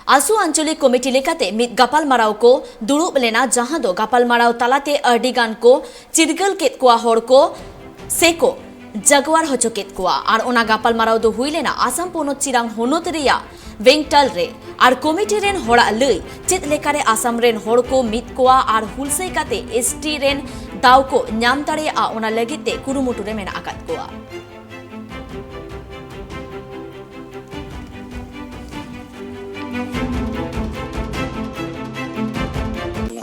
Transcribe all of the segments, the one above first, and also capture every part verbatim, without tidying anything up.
ᱟᱥᱩ ᱟᱧᱪᱚᱞᱤᱠ committee ᱞᱮᱠᱟᱛᱮ ᱢᱤᱫ ᱜᱟᱯᱟᱞᱢᱟᱨᱟᱣ ᱠᱚ ᱫᱩᱲᱩᱵ ᱞᱮᱱᱟ, ᱡᱟᱦᱟᱸ ᱫᱚ ᱜᱟᱯᱟᱞᱢᱟᱨᱟᱣ ᱛᱟᱞᱟᱛᱮ ᱟᱹᱰᱤ ᱜᱟᱱ ᱠᱚ ᱪᱤᱨᱜᱟᱹᱞ ᱠᱮᱫ ᱠᱚᱣᱟ ᱦᱚᱲ ᱠᱚ ᱥᱮ ᱠᱚ ᱡᱟᱜᱣᱟᱨ ᱦᱚᱪᱚ ᱠᱮᱫ ᱠᱚᱣᱟ᱾ ᱟᱨ ᱚᱱᱟ ᱜᱟᱯᱟᱞᱢᱟᱨᱟᱣ ᱫᱚ ᱦᱩᱭ ᱞᱮᱱᱟ ᱟᱥᱟᱢ ᱯᱚᱱᱚᱛ ᱪᱤᱨᱟᱝ ᱦᱚᱱᱚᱛ ᱨᱮᱭᱟᱜ ᱵᱮᱝᱴᱟᱞ ᱨᱮ᱾ ᱟᱨ ᱠᱚᱢᱤᱴᱤ ᱨᱮᱱ ᱦᱚᱲᱟᱜ ᱞᱟᱹᱭ ᱪᱮᱫ ᱞᱮᱠᱟᱨᱮ ᱟᱥᱟᱢ ᱨᱮᱱ ᱦᱚᱲ ᱠᱚ ᱢᱤᱫ ᱠᱚᱣᱟ ᱟᱨ ᱦᱩᱞᱥᱟᱹᱭ ᱠᱟᱛᱮ ᱮᱥᱴᱤ ᱨᱮᱱ ᱫᱟᱣ ᱠᱚ ᱧᱟᱢ ᱫᱟᱲᱮᱭᱟᱜᱼᱟ, ᱚᱱᱟ ᱞᱟᱹᱜᱤᱫ ᱛᱮ ᱠᱩᱨᱩᱢᱩᱴᱩ ᱨᱮ ᱢᱮᱱᱟᱜ ᱟᱠᱟᱫ ᱠᱚᱣᱟ᱾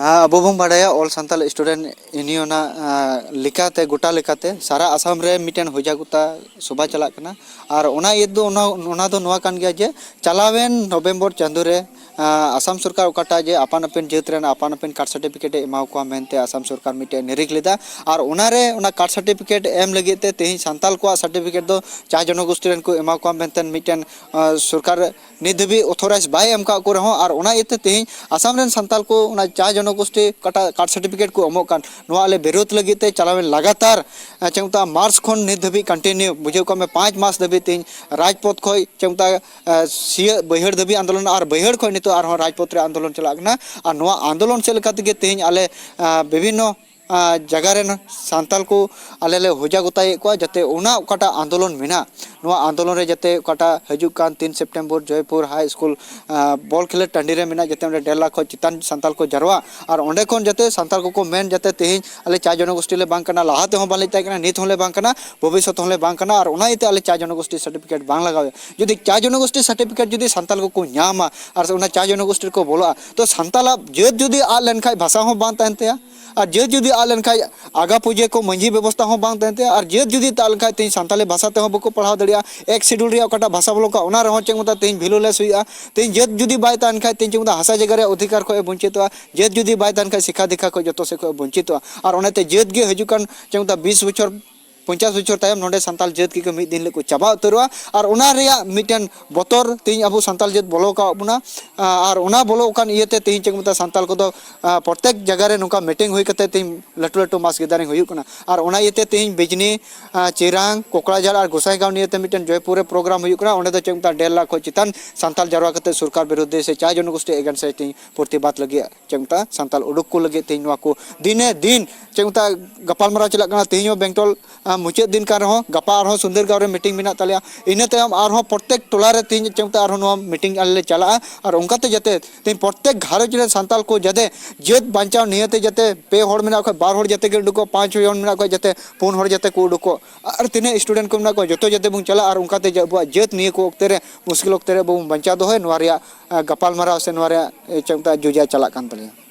ᱦᱮᱸ, ᱟᱵᱚ ᱵᱚᱱ ᱵᱟᱰᱟᱭᱟ, ᱚᱞ ᱥᱟᱱᱛᱟᱞ ᱥᱴᱩᱰᱮᱱᱴ ᱤᱭᱩᱱᱤᱭᱚᱱᱟᱜ, ᱟᱸ, ᱞᱮᱠᱟᱛᱮ, ᱜᱚᱴᱟ ᱞᱮᱠᱟᱛᱮ ᱥᱟᱨᱟ ᱟᱥᱟᱢ ᱨᱮ ᱢᱤᱫᱴᱮᱱ ᱦᱚᱡᱟᱜᱚᱛᱟ ᱥᱚᱵᱷᱟ ᱪᱟᱞᱟᱜ ᱠᱟᱱᱟ᱾ ᱟᱨ ᱚᱱᱟ ᱤᱭᱟᱹ ᱫᱚ, ᱚᱱᱟ, ᱚᱱᱟ ᱫᱚ ᱱᱚᱣᱟ ᱠᱟᱱ ᱜᱮᱭᱟ ᱡᱮ ᱪᱟᱞᱟᱣᱮᱱ ᱱᱚᱵᱷᱮᱢᱵᱚᱨ ᱪᱟᱸᱫᱳ ᱨᱮ, ᱟᱸ, ᱟᱥᱟᱢ ᱥᱚᱨᱠᱟᱨ ᱚᱠᱟᱴᱟᱜ ᱡᱮ ᱟᱯᱟᱱ ᱟᱹᱯᱤᱱ ᱡᱟᱹᱛ ᱨᱮᱱ ᱟᱯᱟᱱ ᱟᱹᱯᱤᱱ ᱠᱟᱥᱴ ᱥᱟᱨᱴᱤᱯᱷᱤᱠᱮᱴ ᱮ ᱮᱢᱟ ᱠᱚᱣᱟ ᱢᱮᱱᱛᱮ ᱟᱥᱟᱢ ᱥᱚᱨᱠᱟᱨ ᱢᱤᱫᱴᱮᱱ ᱱᱤᱨᱤᱠ ᱞᱮᱫᱟ᱾ ᱟᱨ ᱚᱱᱟᱨᱮ ᱚᱱᱟ ᱠᱟᱥᱴ ᱥᱟᱨᱴᱤᱯᱷᱤᱠᱮᱴ ᱮᱢ ᱞᱟᱹᱜᱤᱫ ᱛᱮ ᱛᱮᱦᱮᱧ ᱥᱟᱱᱛᱟᱞ ᱠᱚᱣᱟᱜ ᱥᱟᱨᱴᱤᱯᱷᱤᱠᱮᱴ ᱫᱚ ᱪᱟ ᱡᱚᱱᱚᱜᱳᱥᱴᱤ ᱨᱮᱱ ᱠᱚ ᱮᱢᱟ ᱠᱚᱣᱟ ᱢᱮᱱᱛᱮ ᱢᱤᱫᱴᱮᱱ, ᱟᱸ, ᱥᱚᱨᱠᱟᱨ ᱱᱤᱛ ᱫᱷᱟᱹᱵᱤᱡ ᱚᱛᱷᱚᱨᱟᱭᱤᱡᱽ ᱵᱟᱭ ᱮᱢ ᱠᱟᱜ ᱠᱚ ᱨᱮᱦᱚᱸ, ᱟᱨ ᱚᱱᱟ ᱤᱭᱟᱹᱛᱮ ᱛᱮᱦᱮᱧ ᱟᱥᱟᱢ ᱨᱮᱱ ᱥᱟᱱᱛᱟᱞ ᱠᱚ ᱚᱱᱟ ᱪᱟ ᱡᱚᱱᱚᱜᱳᱥᱴᱤ ᱚᱠᱟᱴᱟᱜ ᱠᱟᱥᱴ ᱥᱟᱨᱴᱤᱯᱷᱤᱠᱮᱴ ᱠᱚ ᱮᱢᱚᱜ ᱠᱟᱱ, ᱱᱚᱣᱟ ᱟᱞᱮ ᱵᱤᱨᱳᱫᱷ ᱞᱟᱹᱜᱤᱫ ᱛᱮ ᱪᱟᱞᱟᱣᱮᱱ ᱞᱟᱜᱟᱛᱟᱨ, ᱟᱸ, ᱪᱮᱫ ᱠᱚ ᱢᱮᱛᱟᱜᱼᱟ, ᱢᱟᱨᱪ ᱠᱷᱚᱱ ᱱᱤᱛ ᱫᱷᱟᱹᱵᱤᱡ ᱠᱚᱱᱴᱤᱱᱤᱭᱩ, ᱵᱩᱡᱷᱟᱹᱣ ᱠᱟᱜ ᱢᱮ, ᱯᱟᱸᱪ ᱢᱟᱥ ᱫᱷᱟᱹᱵᱤᱡ ᱛᱮᱦᱮᱧ ᱨᱟᱡᱽᱯᱚᱛᱷ ᱠᱷᱚᱱ, ᱪᱮᱫ ᱠᱚ ᱢᱮᱛᱟᱜᱼᱟ, ᱟᱸ, ᱥᱤᱭᱟᱹᱜ ᱵᱟᱹᱭᱦᱟᱹᱲ ᱫᱷᱟᱹᱵᱤᱡ ᱟᱱᱫᱳᱞᱚᱱ ᱟᱨ ᱵᱟᱹᱭᱦᱟᱹᱲ ᱠᱷᱚᱱ ᱱᱤᱛᱚᱜ ᱟᱨᱦᱚᱸ ᱨᱟᱡᱽᱯᱚᱛᱷ ᱨᱮ ᱟᱱᱫᱳᱞᱚᱱ ᱪᱟᱞᱟᱜ ᱠᱟᱱᱟ᱾ ᱟᱨ ᱱᱚᱣᱟ ᱟᱱᱫᱳᱞᱚᱱ ᱪᱮᱫ ᱞᱮᱠᱟ ᱛᱮᱜᱮ ᱛᱮᱦᱮᱧ ᱟᱞᱮ, ᱟᱸ, ᱵᱤᱵᱷᱤᱱᱱᱚ ᱟᱸ, ᱡᱟᱭᱜᱟ ᱨᱮᱱ ᱥᱟᱱᱛᱟᱞ ᱠᱚ ᱟᱞᱮ ᱞᱮ ᱦᱚᱡᱟ ᱜᱚᱛᱟᱭᱮᱫ ᱠᱚᱣᱟ, ᱡᱟᱛᱮ ᱚᱱᱟ ᱚᱠᱟᱴᱟᱜ ᱟᱱᱫᱳᱞᱚᱱ ᱢᱮᱱᱟᱜ, ᱱᱚᱣᱟ ᱟᱱᱫᱳᱞᱚᱱ ᱨᱮ ᱡᱟᱛᱮ ᱚᱠᱟᱴᱟᱜ ᱦᱤᱡᱩᱜ ᱠᱟᱱ ᱛᱤᱱ ᱥᱮᱯᱴᱮᱢᱵᱚᱨ ᱡᱚᱭᱯᱩᱨ ᱦᱟᱭ ᱥᱠᱩᱞ, ᱟᱸ, ᱵᱚᱞ ᱠᱷᱮᱞᱳᱰ ᱴᱟᱺᱰᱤ ᱨᱮ ᱢᱮᱱᱟᱜ, ᱡᱟᱛᱮ ᱚᱸᱰᱮ ᱰᱮᱲ ᱞᱟᱠᱷ ᱠᱷᱚᱱ ᱪᱮᱛᱟᱱ ᱥᱟᱱᱛᱟᱞ ᱠᱚ ᱡᱟᱨᱣᱟ᱾ ᱟᱨ ᱚᱸᱰᱮ ᱠᱷᱚᱱ ᱡᱟᱛᱮ ᱥᱟᱱᱛᱟᱞ ᱠᱚᱠᱚ ᱢᱮᱱ, ᱡᱟᱛᱮ ᱛᱮᱦᱮᱧ ᱟᱞᱮ ᱪᱟ ᱡᱚᱱᱚᱜᱳᱥᱴᱤ ᱞᱮ ᱵᱟᱝ ᱠᱟᱱᱟ, ᱞᱟᱦᱟ ᱛᱮᱦᱚᱸ ᱵᱟᱞᱮ ᱛᱟᱦᱮᱸ ᱠᱟᱱᱟ, ᱱᱤᱛ ᱦᱚᱸᱞᱮ ᱵᱟᱝ ᱠᱟᱱᱟ, ᱵᱷᱚᱵᱤᱥᱥᱚᱛ ᱦᱚᱸᱞᱮ ᱵᱟᱝ ᱠᱟᱱᱟ᱾ ᱟᱨ ᱚᱱᱟ ᱤᱭᱟᱹᱛᱮ ᱟᱞᱮ ᱪᱟ ᱡᱚᱱᱚᱜᱳᱥᱴᱤ ᱥᱟᱨᱴᱤᱯᱷᱤᱠᱮᱴ ᱵᱟᱝ ᱞᱟᱜᱟᱣ ᱦᱩᱭᱩᱜᱼᱟ᱾ ᱡᱩᱫᱤ ᱪᱟ ᱡᱚᱱᱚᱜᱳᱥᱴᱤ ᱥᱟᱨᱴᱤᱯᱷᱤᱠᱮᱴ ᱡᱩᱫᱤ ᱥᱟᱱᱛᱟᱞ ᱠᱚᱠᱚ ᱧᱟᱢᱟ ᱟᱨ ᱚᱱᱟ ᱪᱟ ᱡᱚᱱᱚᱜᱳᱥᱴᱤ ᱨᱮᱠᱚ ᱵᱚᱞᱚᱜᱼᱟ, ᱛᱚ ᱥᱟᱱᱛᱟᱞᱟᱜ ᱡᱟᱹᱛ ᱡᱩᱫᱤ ᱟᱫ ᱞᱮᱱᱠᱷᱟᱱ ᱵᱷᱟᱥᱟ ᱦᱚᱸ ᱵᱟᱝ ᱛᱟᱦᱮᱱ ᱛᱟᱭᱟ, ᱟᱨ ᱡᱟᱹᱛ ᱡᱩᱫᱤ ᱟᱫ ᱞᱮᱱᱠᱷᱟᱱ ᱟᱜᱟ ᱯᱩᱡᱟᱹ ᱠᱚ ᱢᱟᱹᱡᱷᱤ ᱵᱮᱵᱚᱥᱛᱷᱟ ᱦᱚᱸ ᱵᱟᱝ ᱛᱟᱦᱮᱱ ᱛᱟᱭᱟ, ᱟᱨ ᱡᱟᱹᱛ ᱡᱩᱫᱤ ᱟᱫ ᱞᱮᱱᱠᱷᱟᱱ ᱛᱮᱦᱮᱧ ᱥᱟᱱᱛᱟᱞᱤ ᱵᱷᱟᱥᱟ ᱛᱮᱦᱚᱸ ᱵᱟᱠᱚ ᱯᱟᱲᱦᱟᱣ ᱫᱟᱲᱮᱭᱟᱜᱼᱟ, ᱮᱠ ᱥᱤᱰᱩᱞ ᱨᱮᱭᱟᱜ ᱚᱠᱟᱴᱟᱜ ᱵᱷᱟᱥᱟ ᱵᱚᱞᱚ ᱠᱟᱜ ᱚᱱᱟ ᱨᱮᱦᱚᱸ ᱪᱮᱫ ᱢᱮᱛᱟᱜᱼᱟ ᱛᱮᱦᱮᱧ ᱵᱷᱮᱞᱩ ᱞᱮᱥ ᱦᱩᱭᱩᱜᱼᱟ᱾ ᱛᱮᱦᱮᱧ ᱡᱟᱹᱛ ᱡᱩᱫᱤ ᱵᱟᱭ ᱛᱟᱦᱮᱱ ᱠᱷᱟᱱ ᱛᱮᱦᱮᱧ ᱪᱮᱫ ᱢᱮᱛᱟᱜᱼᱟ ᱦᱟᱥᱟ ᱡᱟᱭᱜᱟ ᱨᱮᱭᱟᱜ ᱚᱫᱷᱤᱠᱟᱨ ᱠᱷᱚᱱ ᱮ ᱵᱚᱧᱪᱤᱛᱚᱜᱼᱟ, ᱡᱟᱹᱛ ᱡᱩᱫᱤ ᱵᱟᱭ ᱛᱟᱦᱮᱱ ᱠᱷᱟᱱ ᱥᱤᱠᱷᱟ ᱫᱤᱠᱷᱟ ᱠᱷᱚᱱ ᱡᱚᱛᱚ ᱥᱮᱫ ᱠᱷᱚᱱ ᱮ ᱵᱚᱧᱪᱤᱛᱚᱜᱼᱟ᱾ ᱟᱨ ᱚᱱᱟᱛᱮ ᱡᱟᱹᱛ ᱜᱮ ᱦᱤᱡᱩᱜ ᱠᱟᱱ ᱪᱮᱫ ᱢᱮᱛᱟᱜᱼᱟ ᱵᱤᱥ ᱵᱚᱪᱷᱚᱨ ᱯᱚᱧᱪᱟᱥ ᱵᱚᱪᱷᱚᱨ ᱛᱟᱭᱚᱢ ᱱᱚᱰᱮ ᱥᱟᱱᱛᱟᱲ ᱡᱟᱹᱛ ᱜᱮᱠᱚ ᱢᱤᱫ ᱫᱤᱱ ᱦᱤᱞᱳᱜ ᱠᱚ ᱪᱟᱵᱟ ᱩᱛᱟᱹᱨᱚᱜᱼᱟ᱾ ᱟᱨ ᱚᱱᱟ ᱨᱮᱭᱟᱜ ᱢᱤᱫᱴᱮᱱ ᱵᱚᱛᱚᱨ ᱛᱮᱦᱮᱧ ᱟᱵᱚ ᱥᱟᱱᱛᱟᱲ ᱡᱟᱹᱛ ᱵᱚᱞᱚ ᱟᱠᱟᱫ ᱵᱚᱱᱟ᱾ ᱟᱨ ᱚᱱᱟ ᱵᱚᱞᱚ ᱟᱠᱟᱱ ᱤᱭᱟᱹᱛᱮ ᱛᱮᱦᱮᱧ ᱪᱮᱫ ᱠᱚ ᱢᱮᱛᱟᱜᱼᱟ, ᱥᱟᱱᱛᱟᱲ ᱠᱚᱫᱚ ᱯᱨᱚᱛᱮᱠ ᱡᱟᱭᱜᱟ ᱨᱮ ᱱᱚᱝᱠᱟ ᱢᱤᱴᱤᱝ ᱦᱩᱭ ᱠᱟᱛᱮ ᱛᱮᱦᱮᱧ ᱞᱟᱹᱴᱩ ᱞᱟᱹᱴᱩ ᱢᱟᱥ ᱜᱮᱫᱟᱨᱤᱝ ᱦᱩᱭᱩᱜ ᱠᱟᱱᱟ᱾ ᱟᱨ ᱚᱱᱟ ᱤᱭᱟᱹᱛᱮ ᱛᱮᱦᱮᱧ ᱵᱤᱡᱽᱱᱤ, ᱪᱤᱨᱟᱝ, ᱠᱚᱠᱲᱟᱡᱷᱟᱲ ᱟᱨ ᱜᱚᱸᱥᱟᱭᱜᱟᱸᱣ ᱱᱤᱭᱟᱹᱛᱮ ᱢᱤᱫᱴᱮᱱ ᱡᱚᱭᱯᱩᱨ ᱨᱮ ᱯᱨᱳᱜᱨᱟᱢ ᱦᱩᱭᱩᱜ ᱠᱟᱱᱟ᱾ ᱚᱸᱰᱮ ᱫᱚ ᱪᱮᱫ ᱠᱚ ᱢᱮᱛᱟᱜᱼᱟ, ᱰᱮᱲ ᱞᱟᱠᱷ ᱠᱷᱚᱱ ᱪᱮᱛᱟᱱ ᱥᱟᱱᱛᱟᱲ ᱡᱟᱨᱣᱟ ᱠᱟᱛᱮ ᱥᱚᱨᱠᱟᱨ ᱵᱤᱨᱩᱫᱷ ᱥᱮ ᱪᱟᱨ ᱡᱚᱱᱚᱜᱳᱥᱴᱤ ᱮᱜᱮᱱᱥᱴ ᱨᱮ ᱛᱮᱦᱮᱧ ᱯᱨᱚᱛᱤᱵᱟᱫ ᱞᱟᱹᱜᱤᱫ ᱪᱮᱫ ᱠᱚ ᱢᱮᱛᱟᱜᱼᱟ, ᱥᱟᱱᱛᱟᱲ ᱩᱰᱩᱠ ᱠᱚ ᱞᱟᱹᱜᱤᱫ ᱛᱮᱦᱮᱧ ᱱᱚᱣᱟ ᱠᱚ ᱫᱤᱱᱮ ᱫᱤᱱ ᱪᱮᱫ ᱠᱚ ᱢᱮᱛᱟᱜᱼᱟ, ᱜᱟᱯᱟᱞᱢᱟᱨᱟᱣ ᱪᱟᱞᱟᱜ ᱠᱟᱱᱟ᱾ ᱛᱮᱦᱮᱧ ᱦᱚᱸ ᱵᱮᱝᱴᱚᱞ ᱢᱩᱪᱟᱹᱫ ᱫᱤᱱ ᱠᱟᱱ ᱨᱮᱦᱚᱸ, ᱜᱟᱯᱟ ᱟᱨᱦᱚᱸ ᱥᱩᱱᱫᱚᱨᱜᱟᱸᱣ ᱨᱮ ᱢᱤᱴᱤᱝ ᱢᱮᱱᱟᱜ ᱛᱟᱞᱮᱭᱟ᱾ ᱤᱱᱟᱹ ᱛᱟᱭᱚᱢ ᱟᱨᱦᱚᱸ ᱯᱨᱚᱛᱮᱠ ᱴᱚᱞᱟ ᱨᱮ ᱛᱮᱦᱮᱧ ᱪᱮᱫ ᱠᱚ ᱢᱮᱛᱟᱜᱼᱟ, ᱟᱨᱦᱚᱸ ᱱᱚᱣᱟ ᱢᱤᱴᱤᱝ ᱟᱞᱮ ᱞᱮ ᱪᱟᱞᱟᱜᱼᱟ᱾ ᱟᱨ ᱚᱱᱠᱟᱛᱮ ᱡᱟᱛᱮ ᱛᱮᱦᱮᱧ ᱯᱨᱚᱛᱮᱠ ᱜᱷᱟᱨᱚᱸᱡᱽ ᱨᱮᱱ ᱥᱟᱱᱛᱟᱲ ᱠᱚ ᱡᱟᱛᱮ ᱡᱟᱹᱛ ᱵᱟᱧᱪᱟᱣ ᱱᱤᱭᱟᱹᱛᱮ ᱡᱟᱛᱮ ᱯᱮ ᱦᱚᱲ ᱢᱮᱱᱟᱜ ᱠᱷᱟᱱ ᱵᱟᱨ ᱦᱚᱲ ᱡᱟᱛᱮ ᱜᱮ ᱩᱰᱩᱠᱚᱜ, ᱯᱟᱸᱪ ᱪᱷᱚᱭ ᱦᱚᱲ ᱢᱮᱱᱟᱜ ᱠᱷᱟᱱ ᱡᱟᱛᱮ ᱯᱩᱱ ᱦᱚᱲ ᱡᱟᱛᱮ ᱠᱚ ᱩᱰᱩᱠᱚᱜ, ᱟᱨ ᱛᱤᱱᱟᱹᱜ ᱥᱴᱩᱰᱮᱱᱴ ᱠᱚ ᱢᱮᱱᱟᱜ ᱠᱚᱣᱟ ᱡᱚᱛᱚ ᱡᱟᱛᱮ ᱵᱚᱱ ᱪᱟᱞᱟᱜ᱾ ᱟᱨ ᱚᱱᱠᱟᱛᱮ ᱡᱮ ᱟᱵᱚᱣᱟᱜ ᱡᱟᱹᱛ ᱱᱤᱭᱟᱹ ᱠᱚ ᱚᱠᱛᱮ ᱨᱮ ᱢᱩᱥᱠᱤᱞ ᱚᱠᱛᱮ ᱨᱮ ᱟᱵᱚ ᱵᱚᱱ ᱵᱟᱧᱪᱟᱣ ᱫᱚᱦᱚᱭ, ᱱᱚᱣᱟ ᱨᱮᱭᱟᱜ ᱜᱟᱯᱟᱞᱢᱟᱨᱟᱣ ᱥᱮ ᱱᱚᱣᱟ ᱨᱮᱭᱟᱜ ᱪᱮᱫ ᱠᱚ ᱢᱮᱛᱟᱜᱼᱟ, ᱡᱚᱡᱟ ᱪᱟᱞᱟᱜ ᱠᱟᱱ ᱛᱟᱞᱮᱭᱟ᱾